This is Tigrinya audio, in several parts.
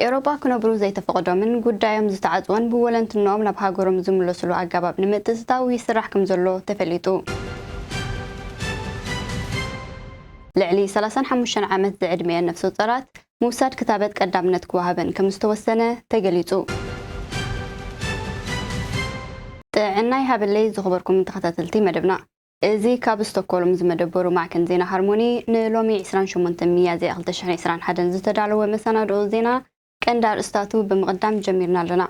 ኤውሮጳ ክነብሩ ዘይተፈቐዶምን ጉዳዮም ዝተዓጽወን ብወለንትንኦም ናብ ሃገሮም ዝምለስሉ ኣገባብ ንምጥጥጣው ይስራሕ ከም ዘሎ ተፈሊጡ። ልዕሊ ሰላሳን ሓሙሽተን ዓመት ዝዕድሚኤን ነፍሰ ጾራት ምውሳድ ክታበት ቀዳምነት ክወሃበን ከም ዝተወሰነ ተገሊጹ። ጥዕና ይሃበለይ ዝኸበርኩም ተኸታተልቲ መደብና። እዚ ካብ ስቶክሆልም ዝመደበሩ ማዕከን ዜና ሃርሞኒ ንሎሚ ዕስራን ሸሞንተን ሚያዝያ ክልተ ሽሕን ዕስራን ሓደን ዝተዳለወ መሰናድኦ ዜና ቀንዲ ኣርእስታቱ ብምቕዳም ጀሚርና ኣለና።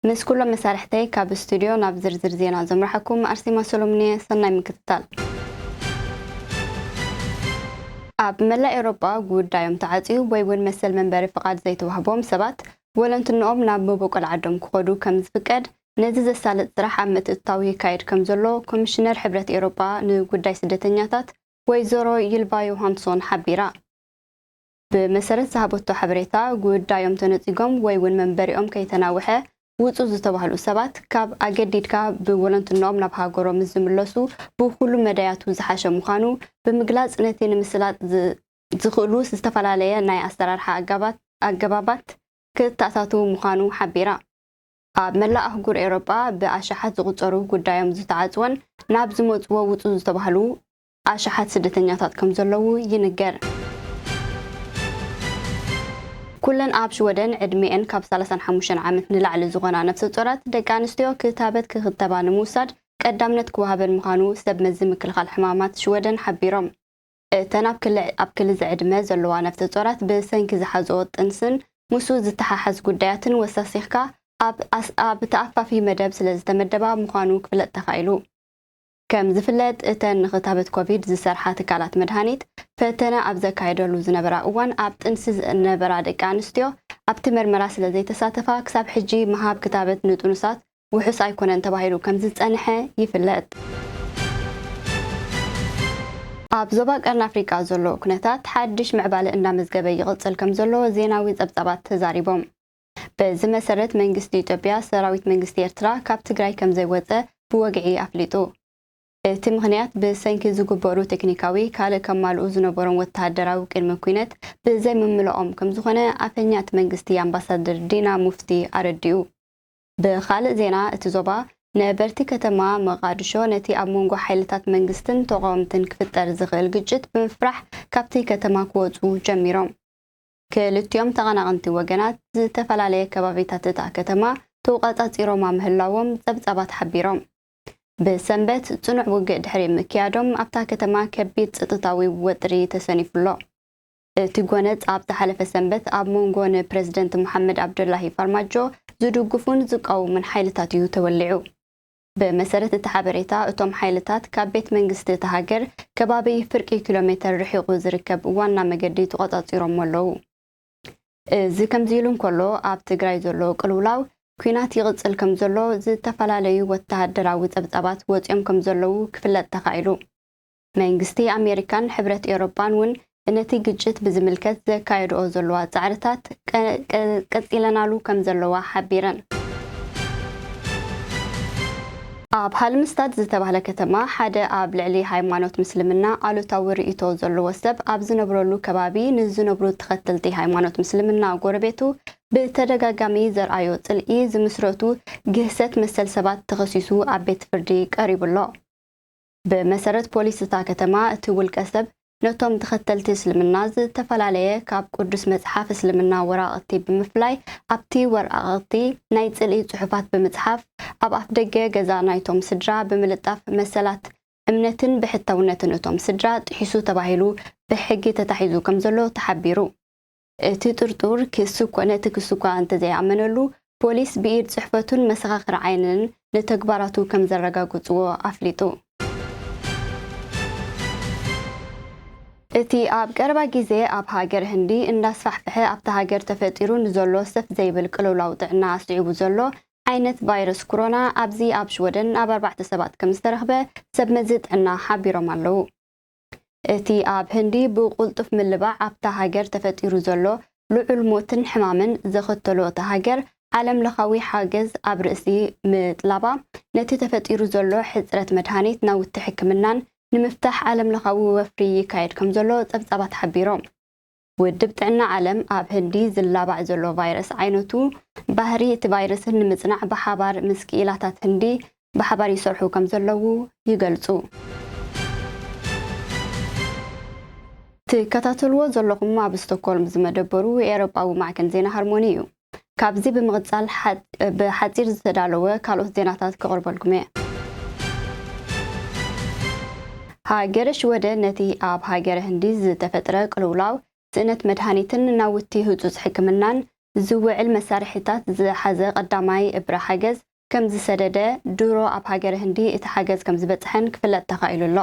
ምስ ኩሎም መሳርሕተይ ካብ ስቱድዮ ናብ ዝርዝር ዜና ዘምርሓኩም ኣርሴማ ሰሎሙን እየ። ሰናይ ምክትታል። ኣብ መላእ ኤውሮጳ ጉዳዮም ተዓጽዩ ወይ እውን መሰል መንበሪ ፍቓድ ዘይተዋህቦም ሰባት ወለንትንኦም ናብ መበቆል ዓዶም ክኸዱ ከም ዝፍቀድ ነዚ ዘሳልጥ ስራሕ ኣብ ምትእትታው ይካየድ ከም ዘሎ ኮሚሽነር ሕብረት ኤውሮጳ ንጉዳይ ስደተኛታት ወይዘሮ ይልቫ ዮሃንሶን ሓቢራ። ብመሰረት ዝሃበቶ ሓበሬታ፣ ጉዳዮም ተነጺጎም ወይ እውን መንበሪኦም ከይተናውሐ ውጹ ዝተባህሉ ሰባት ካብ ኣገዲድካ ብወለንትንኦም ናብ ሃገሮም ምስ ዝምለሱ ብኩሉ መዳያቱ ዝሓሸ ምዃኑ ብምግላጽ፣ ነቲ ንምስላጥ ዝ-፣ ዝኽእሉ ዝተፈላለየ ናይ ኣሰራርሓ ኣጋባት-፣ ኣገባባት ክተኣታትው ምዃኑ ሓቢራ። ኣብ መላእ ኣህጉር ኤውሮጳ ብኣሽሓት ዝቑጸሩ ጉዳዮም ዝተዓጽወን ናብ ዝመጽዎ ውጹ ዝተባህሉ ኣሽሓት ስደተኛታት ከም ዘለዉ ይንገር። ኩለን ኣብ ሽወደን ዕድሜኤን ካብ ሰላሳን ሓሙሽተን ዓመት ንላዕሊ ዝኾና ነፍሰ ጾራት ደቂ ኣንስትዮ ክታበት ክኽተባ ንምውሳድ ቀዳምነት ክወሃበን ምዃኑ ሰብ መዚ ምክልኻል ሕማማት ሽወደን ሓቢሮም። እተን ኣብ ክሊ፣ ኣብ ክሊ ዝዕድመ ዘለዋ ነፍሰ ጾራት ብሰንኪ ዝሓዝኦ ጥንስን ምስኡ ዝተሓሓዝ ጉዳያትን ወሳሲኽካ ኣብ ኣስ-፣ ኣብ ተኣፋፊ መደብ ስለ ዝተመደባ ምዃኑ ክፍለጥ ተኻኢሉ። ከም ዝፍለጥ፣ እተን ንኽታበት ኮቪድ ዝሰርሓ ትካላት መድሃኒት ፈተነ ኣብ ዘካየደሉ ዝነበራ እዋን ኣብ ጥንሲ ዝነበራ ደቂ ኣንስትዮ ኣብቲ መርመራ ስለ ዘይተሳተፋ ክሳብ ሕጂ ምሃብ ክታበት ንጥኑሳት ውሑስ ኣይኮነን ተባሂሉ ከም ዝጸንሐ ይፍለጥ። ኣብ ዞባ ቀርኒ ኣፍሪቃ ዘሎ ኩነታት ሓድሽ ምዕባለ እንዳመዝገበ ይቕጽል ከም ዘሎ ዜናዊ ጸብጻባት ተዛሪቦም። በዚ መሰረት መንግስቲ ኢትዮጵያ ሰራዊት መንግስቲ ኤርትራ ካብ ትግራይ ከም ዘይወጸ ብወግዒ ኣፍሊጡ። እቲ ምኽንያት ብሰንኪ ዝግበሩ ቴክኒካዊ ካልእ ከማልኡ ዝነበሮም ወተሃደራዊ ቅድመ ኩነት ብዘይምምልኦም ከም ዝኾነ ኣፈኛ እቲ መንግስቲ ኣምባሳደር ዲና ሙፍቲ ኣረዲኡ። ብኻልእ ዜና፣ እቲ ዞባ ነበርቲ ከተማ መቓድሾ ነቲ ኣብ መንጎ ሓይልታት መንግስትን ተቓወምትን ክፍጠር ዝኽእል ግጭት ብምፍራሕ ካብቲ ከተማ ክወጹ ጀሚሮም። ክልቲኦም ተቐናቐንቲ ወገናት ዝተፈላለየ ከባቢታት እታ ከተማ ተቖጻጺሮማ ምህላዎም ጸብጻባት ሓቢሮም። ብሰንበት ጽኑዕ ውግእ ድሕሪ ምክያዶም ኣብታ ከተማ ከቢድ ጸጥታዊ ወጥሪ ተሰኒፉ ኣሎ። እቲ ጎነጽ ኣብ ዝሓለፈ ሰንበት ኣብ መንጎ ንፕረዚደንት መሓመድ ኣብደላሂ ፋርማጆ ዝድግፉን ዝቃወሙን ሓይልታት እዩ ተወሊዑ። ብመሰረት እቲ ሓበሬታ፣ እቶም ሓይልታት ካብ ቤት መንግስቲ እታ ሃገር ከባቢ ፍርቂ ኪሎ ሜተር ርሒቑ ዝርከብ ዋና መገዲ ተቖጻጺሮሞ ኣለዉ። እዚ ከምዚ ኢሉ እንከሎ፣ ኣብ ትግራይ ዘሎ ቅልውላው ኲናት ይቕጽል ከም ዘሎ ዝተፈላለዩ ወተሃደራዊ ጸብጻባት ወጺኦም ከም ዘለዉ ክፍለጥ ተኻኢሉ። መንግስቲ ኣሜሪካን ሕብረት ኤውሮጳን እውን ነቲ ግጭት ብዝምልከት ዘካየድኦ ዘለዋ ጻዕርታት ቀ-፣ ቀ-፣ ቀጺለናሉ ከም ዘለዋ ሓቢረን። ኣብ ሃልምስታድ ዝተባህለ ከተማ ሓደ ኣብ ልዕሊ ሃይማኖት ምስልምና ኣሉታዊ ርእይቶ ዘለዎ ሰብ ኣብ ዝነብረሉ ከባቢ ንዝነብሩ ተኸተልቲ ሃይማኖት ምስልምና ጎረቤቱ ብተደጋጋሚ ዘርኣዮ ጽልኢ ዝምስረቱ ግህሰት መሰል ሰባት ተኸሲሱ ኣብ ቤት ፍርዲ ቀሪቡ ኣሎ። ብመሰረት ፖሊስ እታ ከተማ፣ እቲ ውልቀ ሰብ ነቶም ተኸተልቲ እስልምና ዝተፈላለየ ካብ ቅዱስ መጽሓፍ እስልምና ወራቕቲ ብምፍላይ፣ ኣብቲ ወራቕቲ ናይ ጽልኢ ጽሑፋት ብምጽሓፍ፣ ኣብ ኣፍደገ ገዛ ናይቶም ስድራ ብምልጣፍ፣ መሰላት እምነትን ብሕታውነትን እቶም ስድራ ጥሒሱ ተባሂሉ ብሕጊ ተታሒዙ ከም ዘሎ ተሓቢሩ። እቲ ጥርጡር ክሲ ኮነ እቲ ክሲ እኳ እንተዘይኣመነሉ፣ ፖሊስ ብኢድ ጽሕፈቱን መሰኻኽር ዓይንን ንተግባራቱ ከም ዘረጋግጽዎ ኣፍሊጡ። እቲ ኣብ ቀረባ ግዜ ኣብ ሃገር ህንዲ እንዳስፋሕፍሐ ኣብታ ሃገር ተፈጢሩ ንዘሎ ሰፍ ዘይብል ቅልውላው ጥዕና ኣስዒቡ ዘሎ ዓይነት ቫይረስ ኮሮና ኣብዚ ኣብ ሽወደን ኣብ ኣርባዕተ ሰባት ከም ዝተረኽበ ሰብ መዚ ጥዕና ሓቢሮም ኣለዉ። እቲ ኣብ ህንዲ ብቕልጡፍ ምልባዕ ኣብታ ሃገር ተፈጢሩ ዘሎ ልዑል ሞትን ሕማምን ዘኸተሎ እታ ሃገር ዓለም ለኻዊ ሓገዝ ኣብ ርእሲ ምጥላባ ነቲ ተፈጢሩ ዘሎ ሕጽረት መድሃኒት ናውቲ ሕክምናን ንምፍታሕ ዓለም ለኻዊ ወፍሪ ይካየድ ከም ዘሎ ጸብጻባት ሓቢሮም። ውድብ ጥዕና ዓለም ኣብ ህንዲ ዝላባዕ ዘሎ ቫይረስ ዓይነቱ፣ ባህሪ እቲ ቫይረስን ንምጽናዕ ብሓባር ምስ ክኢላታት ህንዲ ብሓባር ይሰርሑ ከም ዘለዉ ይገልጹ። ትከታተልዎ ዘለኹም ኣብ ስቶክሆልም ዝመደበሩ ኤውሮጳዊ ማዕከን ዜና ሃርሞኒ እዩ። ካብዚ ብምቕጻል ሓ-፣ ብሓጺር ዝተዳለወ ካልኦት ዜናታት ክቕርበልኩም እየ። ሃገረ ሽወደን ነቲ ኣብ ሃገረ ህንዲ ዝተፈጥረ ቅልውላው ስእነት መድሃኒትን ናውቲ ህጹጽ ሕክምናን ዝውዕል መሳርሒታት ዝሓዘ ቀዳማይ እብረ ሓገዝ ከም ዝሰደደ፣ ድሮ ኣብ ሃገረ ህንዲ እቲ ሓገዝ ከም ዝበጽሐን ክፍለጥ ተኻኢሉ ኣሎ።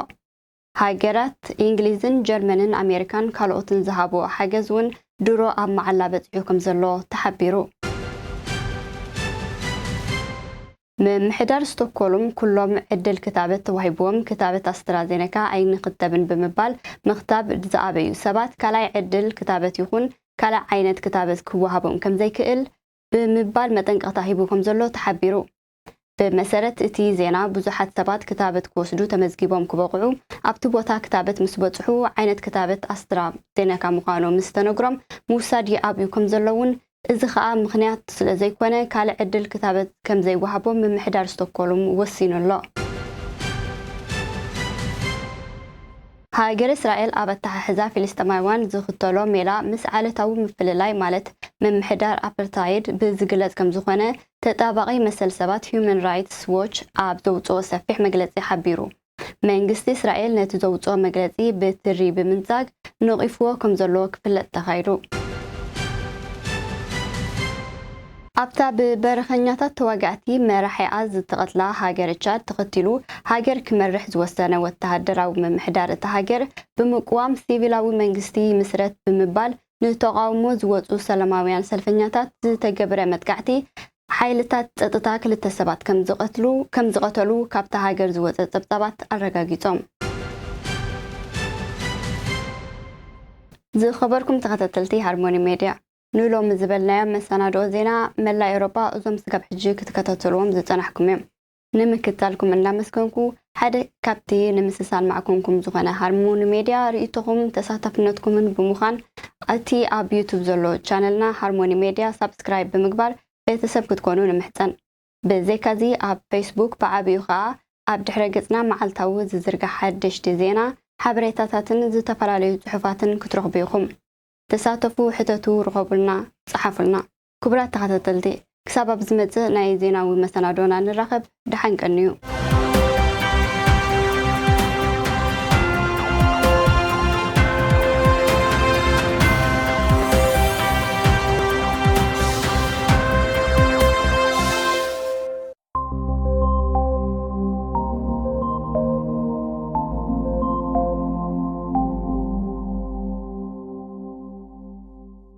ሃገራት እንግሊዝን ጀርመንን ኣሜሪካን ካልኦትን ዝሃብኦ ሓገዝ እውን ድሮ ኣብ መዓላ በጺሑ ከም ዘሎ ተሓቢሩ። ምምሕዳር ስቶክሆልም ኩሎም ዕድል ክታበት ተዋሂብዎም ክታበት ኣስትራዜነካ ኣይንኽተብን ብምባል ምኽታብ ዝኣበዩ ሰባት ካልኣይ ዕድል ክታበት ይኹን ካልእ ዓይነት ክታበት ክወሃቦም ከም ዘይክእል ብምባል መጠንቀቕታ ሂቡ ከም ዘሎ ተሓቢሩ። ብመሰረት እቲ ዜና፣ ብዙሓት ሰባት ክታበት ክወስዱ ተመዝጊቦም ክበቕዑ፣ ኣብቲ ቦታ ክታበት ምስ በጽሑ፣ ዓይነት ክታበት ኣስትራዜነካ ምዃኑ ምስ ተነግሮም፣ ምውሳድ ይኣብዩ ከም ዘለውን፣ እዚ ኸኣ ምኽንያት ስለ ዘይኮነ፣ ካልእ ዕድል ክታበት ከም ዘይወሃቦም ምምሕዳር ስቶክሆልም ወሲኑ ኣሎ። ሃገረ እስራኤል ኣብ ኣተሓሕዛ ፍልስጤማውያን ዝኽተሎ ሜላ ምስ ዓለታዊ ምፍልላይ፣ ማለት ምምሕዳር ኣፓርታይድ ብዝግለጽ ከም ዝኾነ፣ ተጣባቒ መሰል ሰባት ሁማን ራይትስ ዎች ኣብ ዘውጽኦ ሰፊሕ መግለጺ ሓቢሩ። መንግስቲ እስራኤል ነቲ ዘውጽኦ መግለጺ ብትሪ ብምንጻግ ነቒፍዎ ከም ዘሎ ክፍለጥ ተኻይዱ። ኣብታ ብበረኸኛታት ተዋጋእቲ መራሒኣ ዝተቐትላ ሃገረ ቻድ ተኸቲሉ፣ ሃገር ክመርሕ ዝወሰነ ወተሃደራዊ ምምሕዳር እታ ሃገር ብምቅዋም፣ ሲቪላዊ መንግስቲ ይምስረት ብምባል ንተቓውሞ ዝወጹ ሰላማውያን ሰልፈኛታት ዝተገብረ መጥቃዕቲ፣ ሓይልታት ጸጥታ ክልተ ሰባት ከም ዝቐትሉ፣ ከም ዝቐተሉ ካብታ ሃገር ዝወጸ ጸብጻባት ኣረጋጊጾም። ዝኸበርኩም ተኸታተልቲ ሃርሞኒ ሜድያ፣ ንሎሚ ዝበልናዮ መሰናድኦ ዜና መላእ ኤውሮጳ እዞም ስጋብ ሕጂ ክትከታተልዎም ዝጸናሕኩም እዮም። ንምክታልኩም እናመስገንኩ፣ ሓደ ካብቲ ንምስሳን ማዕከንኩም ዝኾነ ሃርሞኒ ሜድያ ርእይቶኹም ተሳታፍነትኩምን ብምዃን፣ እቲ ኣብ ዩቱብ ዘሎ ቻነልና ሃርሞኒ ሜድያ ሳብስክራይብ ብምግባር ቤተሰብ ክትኮኑ ንምሕጸን። ብዘይካዚ ኣብ ፌስቡክ ብዓቢኡ ኸኣ ኣብ ድሕረ ገጽና መዓልታዊ ዝዝርጋሕ ሓደሽቲ ዜና፣ ሓበሬታታትን ዝተፈላለዩ ጽሑፋትን ክትረኽቡ ኢኹም። ተሳተፉ፣ ሕተቱ፣ ርኸቡልና፣ ጸሓፉልና። ክቡራት ተኸታተልቲ፣ ክሳብ ኣብ ዝመጽእ ናይ ዜናዊ መሰናዶና ንራኸብ፣ ደሓን ቀንዩ።